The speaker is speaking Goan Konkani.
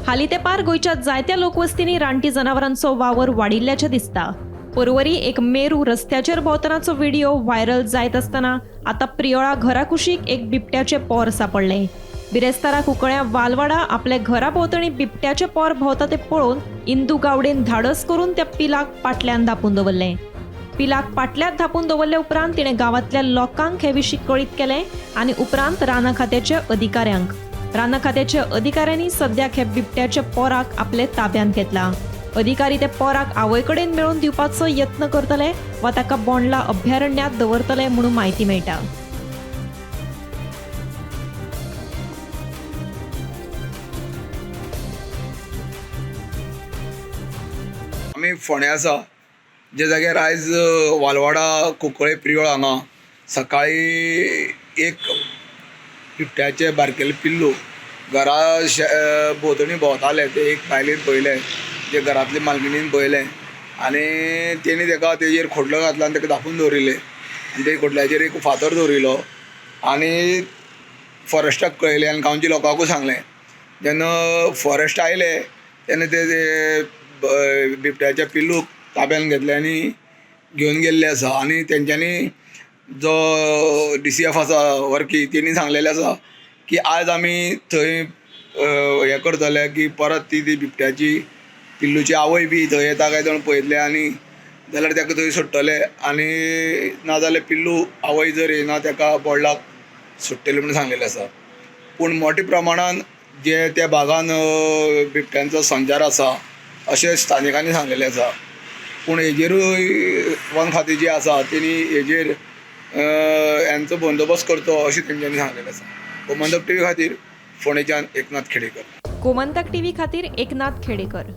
हालीं तेंपार गोंयच्या जायत्या लोकवस्तींनी रानटी जनावरांचो वावर वाडिल्ल्याचें दिसता. पर्वरी एक मेरू रस्त्याचेर भोंवतनाचो व्हिडियो व्हायरल जायत आसतना आतां प्रियोळा घरा कुशीक एक बिबट्याचें पोर सांपडलें. बिरेस्तारा कुंकळ्यां वालवाडा आपल्या घरा भोंवतणी बिबट्याचें पोर भोंवता तें पळोवन इंदू गावडेन धाडस करून त्या पिलाक पाटल्यान धांपून दवरलें. पिलाक पाटल्यांत धांपून दवरले उपरांत तिणें गांवांतल्या लोकांक हे विशीं कळीत केलें आनी उपरांत रानां खात्याच्या अधिकाऱ्यांक. रानां खात्याच्या अधिकाऱ्यांनी सद्याक हे बिबट्याच्या पोराक आपले ताब्यांत घेतला. अधिकारी ते पोराक आवय कडेन मेळोवन दिवपाचो यत्न करतले वा ताका बोंडला अभयारण्यांत दवरतले म्हणून म्हायती मेळटा. आमी फोंड्या आसा जे जाग्यार आयज वालवाडा कुंकळे प्रियोळ हांगा सकाळी एक बिबट्याचें बारकेलें पिल्लू घरा भोंवतणी भोंवताले ते एक बायलेन पळयलें, जे घरांतले मालकिणीन पळयलें आनी तेणी तेका तेजेर खोटलो घातलो आनी तेका धांपून दवरिल्लें आनी ते खोटल्याचेर एक फातर दवरिल्लो आनी फॉरेस्टाक कळयलें आनी गांवच्या लोकांकूय सांगलें. जेन्ना फॉरेस्ट आयले तेन्ना ते बिबट्याच्या पिल्लूक ताब्यान घेतले आनी घेवन गेल्ले आसा आनी तेंच्यांनी जो DCF आसा वर्की तेणी सांगलेलें आसा की आज आमी थंय हें करतले की परत ती ती बिबट्याची पिल्लूची आवय बी थंय येता काय जाण पळयतले आनी जाल्यार तेका थंय सोडटले आनी नाजाल्यार पिल्लू आवय जर येना तेका बोंडलाक सोडटले म्हणून सांगलेलें आसा. पूण मोठ्या प्रमाणान जे त्या भागान बिबट्यांचो संचार आसा अशें स्थानिकांनी सांगलेलें आसा. पूण हेजेरूय वन खातें जें आसा तेणी हेजेर हेंचो बंदोबस्त करचो अशें तेंच्यांनी सांगलेलें आसा. गोमंतक टीव्ही खातीर फोंडेच्यान एकनाथ खेडेकर. गोमंतक टीव्ही खातीर एकनाथ खेडेकर.